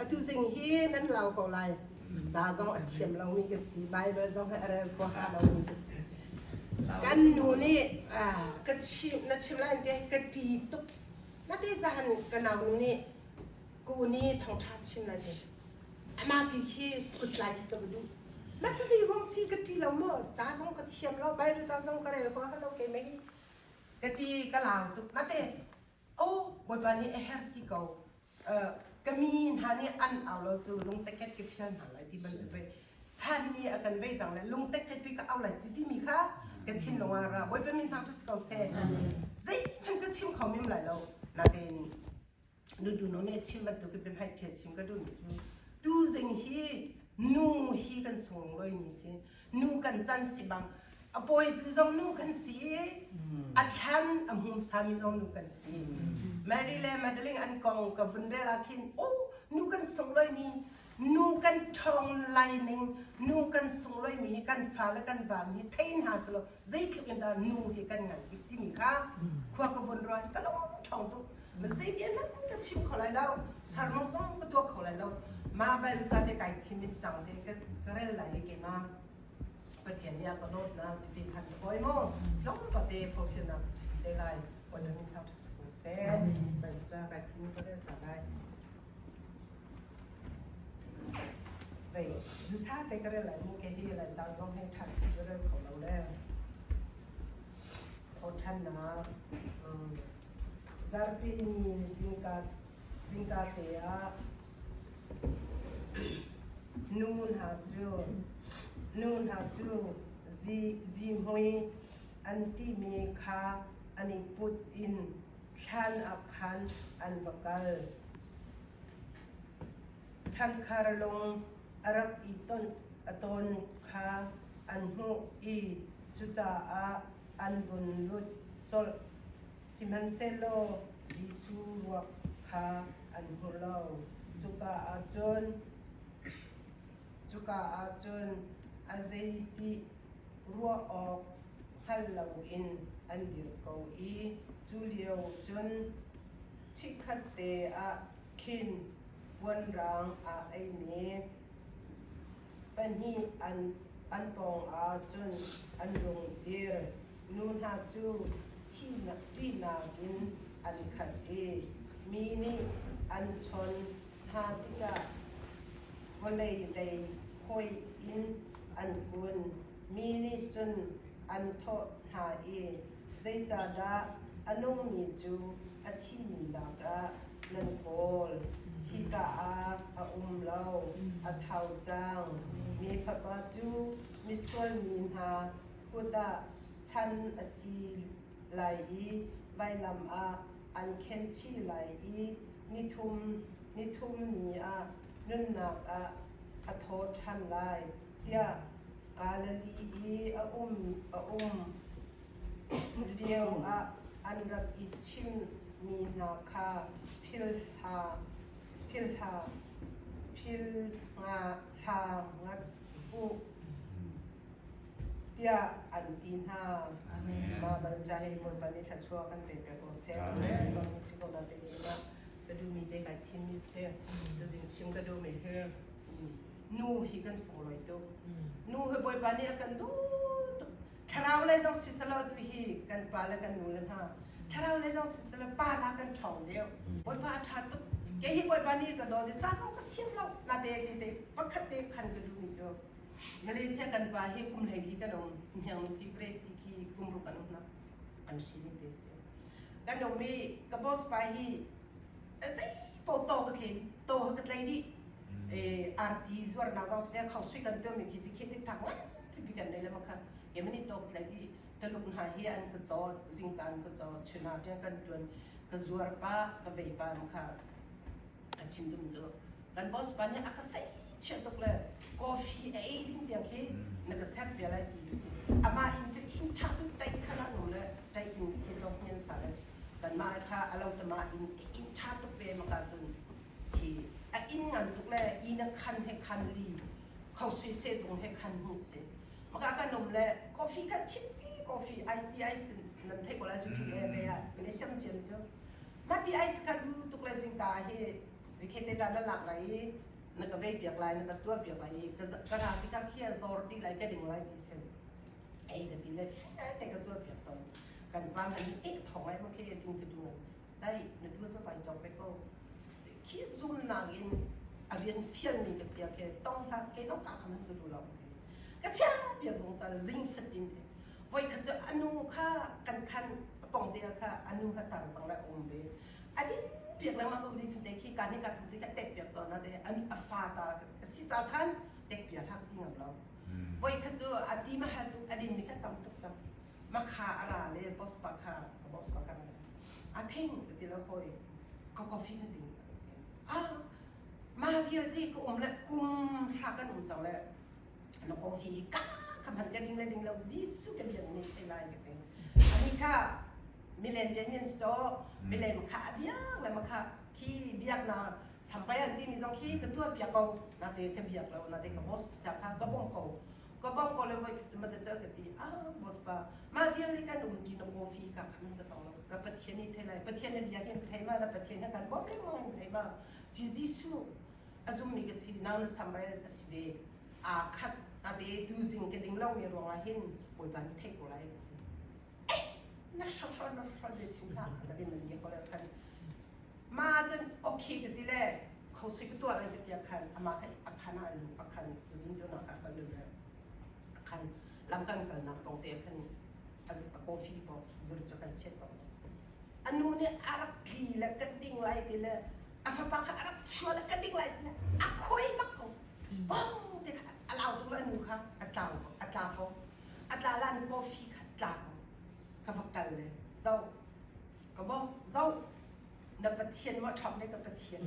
Atu zing hi nan lau ko lai. Ca zong a thiam lomi ka si. Bible zong hi a rel huaha lomi ka si. Kan nu nih ka chim na chim lai te ka ṭi tuk. Na te zahan ka nau nu nih ku ni thawngṭha chim lai te. Amah pi khi kut tlai khi ka va duh. Na cu zei ruang si ka ṭi lo maw? Ca zong ka thiam lo, Bible ca zong ka rel huaha lo keimah hi. Ka ti ka lau tuk. Na te Oh, Bawipa nih a herh ti ko. Ka mi hna nih an au lo cu lungteket ka fial hna lai ti bantuk ve. Chan mi a kan vei cang le lungteket pi ka au lai cu timi kha ka thinlung ah ra. Bawipa min thangṭhat si ko seh. Zeihmanh ka chim kho mim lai lo. Natein Nuduno nih a chim bantuk in biahmai ṭhial chim ka duhmi cu tuzing hi nu hi kan sunglawi mi si. Nu kan can si bang a pawitu zong nu kan si i a thlan a hmumsami zong nu kan si. Mary le Magdalene an kong ka vun rel ah khin oh nu kan sunglawi mi nu kan ṭhawng lai ning nu kan sunglawi mi hi kan fa le kan val hi thei hna selaw zeitluk in dah nu hi kan ngan bik timi kha khua ka vun ruah ka lung ṭhawng tuk. Zei bia nan ka chim kho lai lo sermon zong ka tuah kho lai lo mah bel ca te kai thim in cang te ka ka rel lai i keimah Pathian nih a ka dawtnak tete khan ka hawi maw tlawm pate forhfialnak ka chim te lai Bawipa min thangṭhat si ko seh bel ca kai thim in ka rel ta lai Vei dusa te ka rel lai mu ke hi lai ca zong he ṭha si ka rel kho lo le thawṭhannak Zarhpi ni zingka te ah nu hna cu zihmui an timi kha an i put in thlan ah khan an va kal. Thankhar lung a rak i tonh a tawn kha an hmuh i cucaah an vun lut colh. Sihmanhsehlaw Jesuh ruak kha an hmu lo. Cuka ah cun cuka ah cun a zeiti ruah awk hngal loin an dir ko i cu lio cun chikkhatte ah khin puanrang aa eimi pahnih an pawngah cun an rung dir. Nu hna cu ṭihnak in an khat i mi nih an chawnh hna tikah vawlei lei hawih in an kun. Mi nih cun an thawh hna i, Zeicahdah a nungmi cu a thimi lakah nan kawl? Hika ah a um lo, a thau cang. Mi Fapa cu misual mi hna kut ah chan a si lai i vailam ah an khenchih lai i nithum ni ah nunnak ah a tho ṭhan lai, tiah Galilee i a um lio ah an rak i chimmi hna kha philh hlah ngat u tiah an ti hna. Mah bal ca hi Bawipa nih thluachuah kan pe piak ko seh. Amen. Si ko na te ka duhmi te kai thimmi si. Tuzing chim ka duhmi hi nu hi kan sunglawi tuk. Nu hi Bawipa nih a kan duh tuk. Thlarau lei zong siselaw tu hi kan pa le kan nu le hna thlarau lei zong siselaw pa la kan ṭhawng deuh. Bawipa a ṭha tuk. Kei hi Bawipa nih ka dawt i ca zong ka thiam lo. Na te te te pakhat te khan ka duhmi cu Malaysia kan pa hi kum 14 kan um. Hniang khi Grace khi kum ruk kan um na. An hrin te si. Kan um i ka boss pa hi zei po to ka tlei to ka tlei dih. Arti zuarnak zong siseh khau sui kan tuahmi khi si khi tik thak ngan pipi kan nei le ma kha kemani to ka tlei dih. Taluk hna hi an ka caw zingka an ka caw chun ah tiang kan tuan ka zuar pa ka vei pa ma kha a chim dum cu kan boss pa nih a ka sei chiah tuk le coffee a ei ding tiang khi na ka ser te lai ti si amah in cu inn tha tu tai kha la nu le tai in khi tlok ngen sa le kanmah kha alo tama in inn tha tuk ve maka cun khi a inn ngan tuk le inn a khan he khan li khau sui se zung he khan hi si maka kan um le coffee kan chip pi coffee ice tea ice nan thei ko lai su khi le ve ah Malaysia chiam cu mati ice kha du tuk le zingka hi. Zikhete dah na lak lai i na ka vei piak lai, na ka tuah piak lai i ka ra tikah khi a zor dih lai, ka ding lai ti si. Ei ka ti le felte ka tuah piak tawn. Kan pa hmanh nih ek thawng lai ma khi ding ka duh. Dai na duh cu vai cawk ve ko. Khi zumnak in a rian fialmi ka sia khi tong hlah kei zong ka kha man ka duh lo ka ti. Ka chia piak zungzal zing fatin te. Voi khat cu anu kha kan khan pong te kha anu kha tar cang le um ve. A din piak lengmang ko zing fate khi ka ni ka thu ti kha tek piak tawn na te an a fa ta si ca khan tek piak hlah ka ti ngam lo. Voi khat cu a ti ma hal tuk a din mi kha tam tuk cang. Ma kha a ra le boss pa kha boss pa kha a thing ka ti lo hoi ka coffee na ding. Ah ma vialte ka um le kum thla kan um cang le na coffee ka ka hman ka ding le ding lo Jesuh ka biak ni thei lai ka ti. Ani kha milen biak min so milen kha a biak le ma kha khi biak na sampai an ti mi zong khi ka tuah piak ko na te ka biak lo na te ka boss cha kha ka bong ko ka bong ko le voi ma te chal ka ti ah boss pa ma vial ni kan um ti na coffee ka khan ka tong lo ka pathian ni thei lai pathian ne biak hin thei ma na pathian kha kan bom lengmang in thei ma chi Jesuh a zummi ka si nang na sampai a si ve aa khat a te tu zing ka ding lo mi ruangah hin bawipa nih thei ko lai eh na hrohro na hrohro de chin hlah ka ti man ko le khan ma cun okay ka ti le khosui ka tuah lai ka tia khan ama kha a khan ah lu a khan cazin tu nak ah kan lu le a khan lam kan kal nak tong te khan a coffee bo bur cha kan chiat tong anu nih a rak tli le ka ding lai ti le a fapa kha a rak chua le ka ding lai ti le a khoi bak ko bong te kha a lau tuk le anu kha a tlau a tla ko a tla lan coffee kha tla ko ka va kal le zo ka boss zo na pathian ma ṭham le ka pathian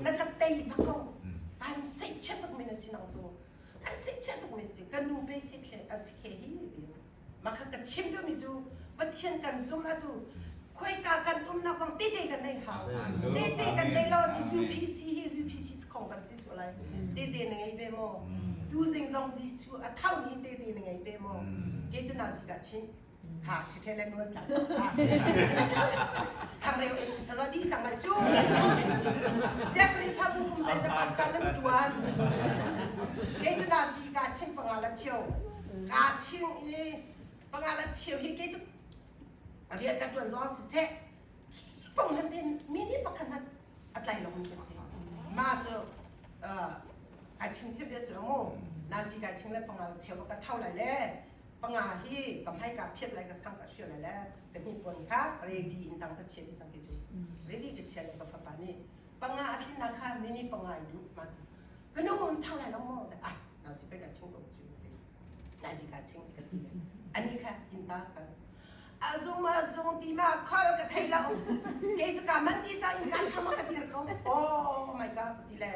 na ka tei bak ko kan sei chia tuk mi na si nang cu kan sei chia tuk mi si ka nu pe si khe a si khe hi ti ma kha ka chim deuh mi cu pathian kan zum ah cu khoika kan umnak zong tete kan nei hau tete kan nei lo cu UPC hi UPC khong kan si su lai tete na ngei ve maw tu zing zong Jesuh a tho mi tete na ngei ve maw ke cu na si ka chin ha thi the le nuan ta changreu e si salo di sang lai chu sia Khrihfabu kum sai sa pastor nan tuan ke cu na si ka chin panga la cheu ka ching i panga la cheu hi ke cu rian ka ṭuan zong siseh pong han tin mi nih pakhat hmanh a tlai lomi ka si ma cu ai chim thiam bia si lo mu nasi kai ching le panga cheu ka tho lai le panga hi ka hmai ka phiat lai ka sang ka hrial lai le ka hni pon kha ready in tang ka chia di sang ke cu ready ka chia le ka fapa nih panga a thlin na kha mini panga i duh ma cu ka nu tho lai lo mo ah nasi pe ka ching ko chu nasi ka ching ka ti ani kha in ta ka A zung a zung ti ma khol ka thei lo. Kei cu ka man ti cang ka sham ka dir ko. Oh my god ti le.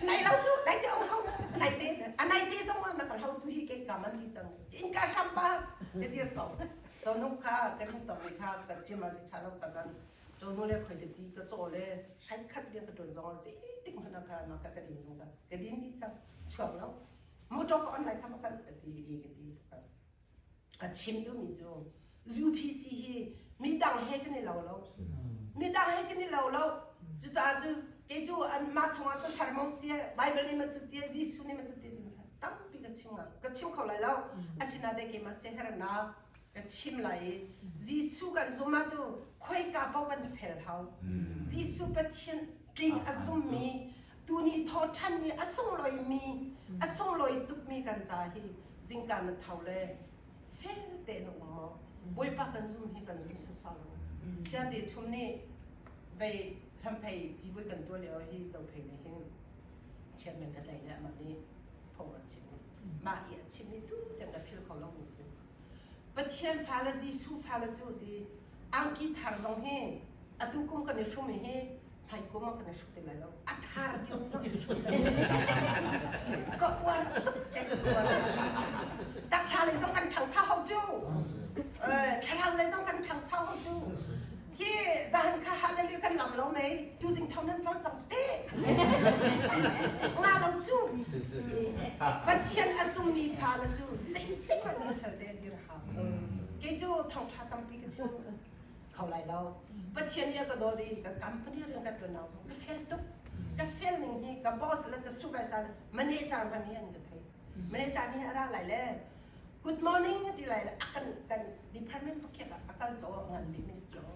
Nai lo cu nai te ong ho nai te a nai te zong na ka hlo tu hi kei ka man ti cang. In ka sham pa ka dir ko. So nu kha kan hin tong kha ka chim a si cha lo ka kan cho nu le khoi ti ka chaw le hrai khat rian ka tuan zong a zeitik hmanh ah kha ma ka ka din zung sa ka din di cang chuak lo Motor ka on lai kha kan ka ti i ka ti ka chim duhmi cu UPC hi midang he kan i lo lo midang he kan i lo lo cucaah cu kei cu an mah chungah cu sermon si Bible nih ma cu ti Jesuh nih ma cu ti tampi ka chim ka chim kho lai lo asinain keimah siaherhnak ka chim lai i Jesuh kan zum ah cu khoika paoh kan fel hau Jesuh Pathian tling a zummi tuni thawhṭhanmi a sunglawi a sunglawi tukmi kan ca hi zingka na tho le fel tein um maw Bawipa kan zum hi kan zum sasal lo siate chum nih vei hlamphei civui kan tuah lio hi zophei nih hin chairman ka tlai le amah nih phung a chim mah i a chim i tu tiang ka phil kho lo mi cu Pathian fale Jesuh fale cu ti angki thar zong hi atu kum kan i hrum hi hmai kum ah kan i hruk ti lai lo a thar ding zong i hruk ka uar tuk ke cu uar taksa lei zong kan ṭhangcho ho cu thlarau lei zong kan ṭhangcho ho cu Hi zahan kha hallelujah kan lam lo mei tuzing tho nan tlon cang te. Nga lo cu. Pathian a zummi fa le cu zeitik hmanh nan fel te dir hau. Kei cu thawngṭha tampi ka chim kho lai lo. Pathian nih a ka dawt i ka company rian ka ṭuan zong ka fel tuk. Ka fel ning hi ka boss le ka supervisor manager hmanh hi an ka thei. Manager nih a ra lai le good morning a ti lai le a kan kan department pakhat ah a kal caw ngan bik mi si caw.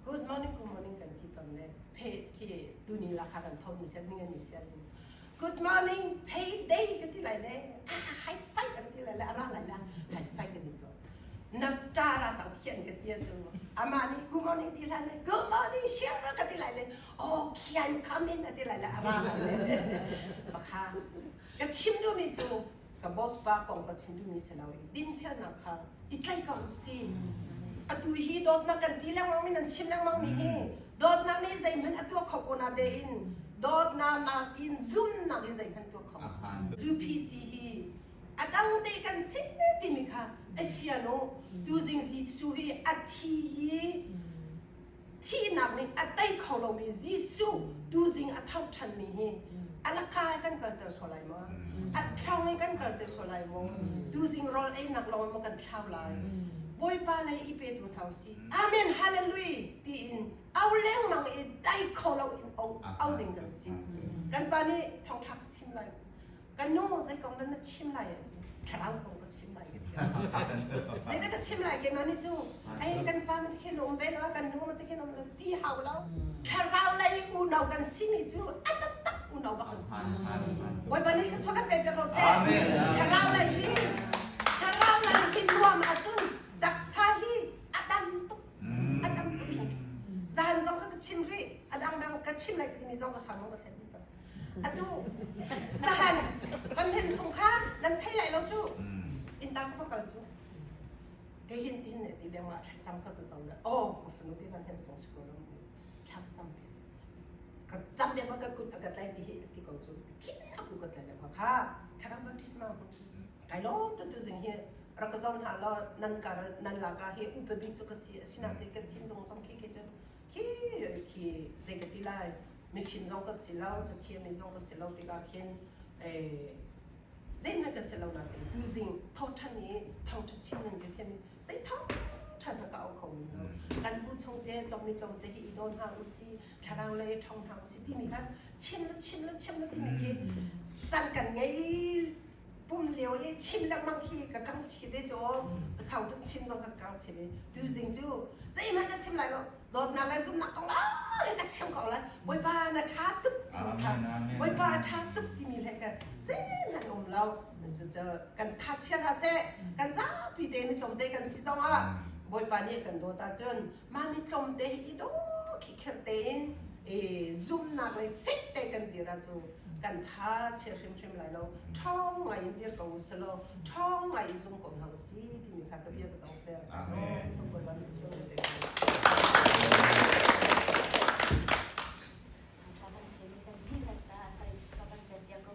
Good morning, good morning kan ti ton le phe khi tuni la kha kan tho ni sia ning ni sia cu. Good morning, payday ka ti lai le high five ka ti lai le a ra lai la high five ka ti to. Na ta ra chang khian ka ti cu ama nih good morning ti hlan le good morning share ka ti lai le oh khian come in a ti lai le a ra lai le pakha ka chim duhmi cu ka boss pa kong ka chim duhmi si lo i dinfelnak kha i tlaih ko si atu hi dawtnak kan ti lengmang mi nan chim lengmang mi hi dawtnak nih zeihmanh a tuah kho ko na tein dawtnak nakin zumnak in zeihmanh tuah kho UPC hi a dang te kan sin timi kha a fian u tuzing Jesuh hi a thi i thihnak nih a tei kho lomi Jesuh tuzing a tho ṭhanmi hi a laka kan kalter sual lai maw? A thlong in kan kalter sual lai maw? Tuzing rawl einak lawng maw kan thlau lai? Bawipa lei i pe tu hna usih. Amen hallelujah tiin au lengmang i dai kho lo in au au ding kan si. Kan pa nih thawngṭha ka chim lai. Kan nu zei kong na chim lai? Thlarau kong ka chim lai ka ti. Zeidah ka chim lai keimah nih cu ei kan pa ma tikhin um ve lo kan nu ma tikhin um lo ti hau lo. Thlarau lei unau kan simi cu a taktak unau bak kan si. Bawipa nih thluachuah kan pek ko seh. Thlarau lei hi thlarau lei hi nuam ahcun taksa hi a dam tuk a dam tuk. Zan zong ka chim rih a dangdang ka chim lai timi zong ka sang ka theih cang. Atu zahan kan hen sung kha nan thei lai lo cu in tang ka kal cu te hin tin ne ti leng ah thlacam ka ka zo le oh ka fanu te van hen sung si ko lo thla ka cam pe ka cam be ma ka kut ka tlai ti hi ti ko cu khin aku ka tlai le ma kha thlarau baptisma kai lo tu tu zing hi rak ka zo hna lo nan kar nan laka hi upa bik cu ka si asina te ka thinlung zong khi khi cu khi khi zei ka ti lai mifim zong ka si lo cathiammi zong ka si lo tikah khin zeihmanh ka si lo nain tuzing thawṭhan i thawngṭha chim nan ka thiam i zei thawngṭha hna ka au kho mi lo kan bu chung te tlawmmi tlawmte hi i daw hna u si thlarau lei ṭhong hna u si timi kha chim le chim le chim le timi khi caan kan ngei pum lio i chim lengmang khi ka kang chi te cu sau tuk chim zong ka kang chi ve tuzing cu zeihmanh ka chim lai lo dawtnak le zumhnak kong lai ka chim ko lai Bawipa na ṭha tuk Bawipa ṭha tuk timi le ka zeihmanh um lo cucu kan tha chia hlah seh kan zapi te mi tlawmte kan si zong ah Bawipa nih kan dawt ahcun mah mi tlawmte hi i daw khikher tein zumhnak le fek te kan dir ahcun kan tha chia hrimhrim lai lo ṭhawng ngai in dir ko u selaw ṭhawng ngai i zum ko hna u si timi kha ka bia ka dong ter. Amen.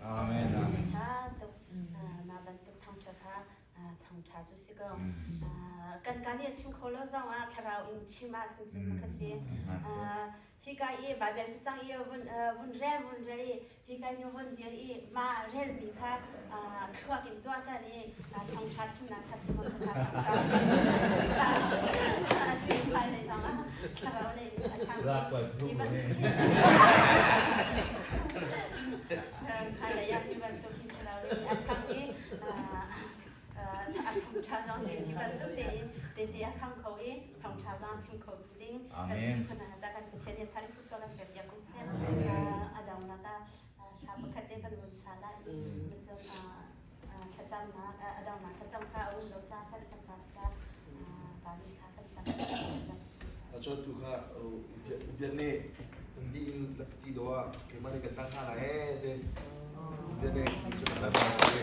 Amen. Thangṭha cu si ko. Kan ka nih a chim kho lo zong ah thlarau in chim ah cun ka si. Hika i Baibal cacang i vun vun rel vun rel i hika in vun dir i mah relmi kha thluak in tuah tan i thawngṭha chimnak kha thil kha thawngṭha si hmailei zong ah thlarau lei in a ṭhang hi bantuk hmailei ah hi bantuk hi thlarau lei in a ṭhang i a thawngṭha zong hi hi bantuk tein tete a khang kho i thawngṭha zong chim kho ding kan si khun ah kan Pathian nih thar thu kan pek piak ko seh a dongnak ah thla pakhat te kan vun sa lai cun thlacamnak a dongnak thlacam kha a um lo ca kan kan pa kha pa ni kha kan cam Cho tu kha biak nih kan di in ti do ah keimah nih kan tang hna lai ee te biak nih cu kan tang hna lai.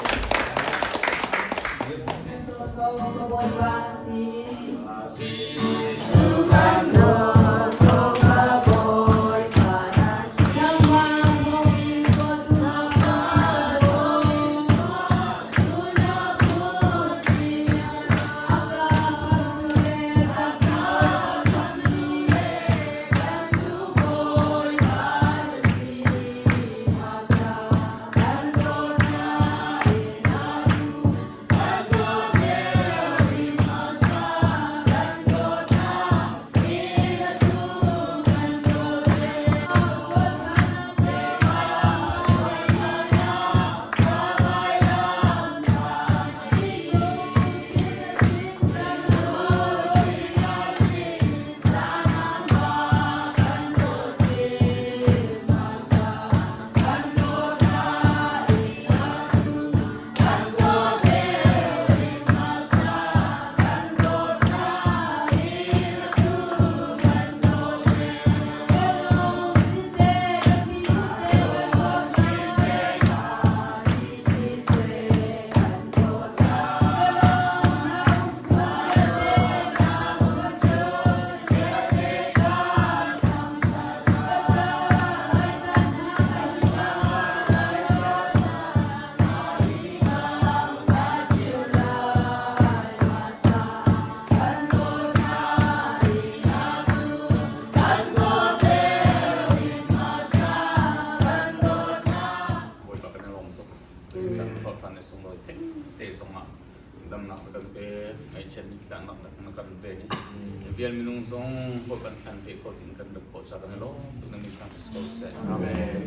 Bawipa thlan te kho ding kan rak khawh ca kan i lawm tuk na min thang si ko seh.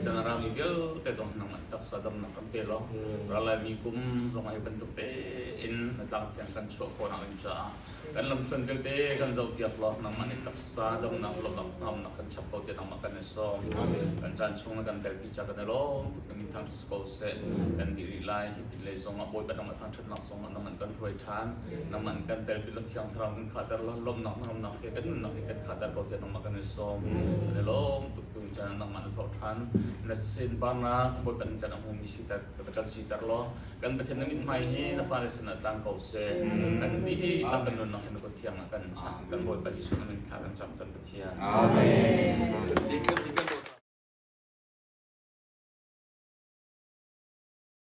Chan rami vialte zong nangmah taksa damnak kan pe law ralai mi kum zong hi bantuk tein na tlang thiang kan chuah khawh nak ding caah kan lamthluan vialte kan zoh piak law nangmah nih taksa damnak lawmnak hnamnak kan chap ko tiah nangmah kan i sawm. Kan caan chung na kan telpi ca kan i lawm tuk na min thang si ko seh. Kan dih rih lai hi pin lei zong ah Bawipa nangmah thangṭhatnak zong ah nangmah kan hruai ṭhan. Nangmah kan telpi law Thiang Thlarau kan khahter law lawmhnak hnangamnak he kan nunnak he kan khahter ko tiah nangmah kan i sawm. Kan i lawm tuk tu caan nangmah na thawh ṭhan. Na sinparnak Bawipa nih caan a hmumi siter kan siter law kan Pathian na mithmai hi na fale sinah tlang ko seh. Kan dihlak kan nunnak he na kut thiang ah kan chanh. Kan Bawipa Jesuh na min thla kan cam kan Pathian. Amen.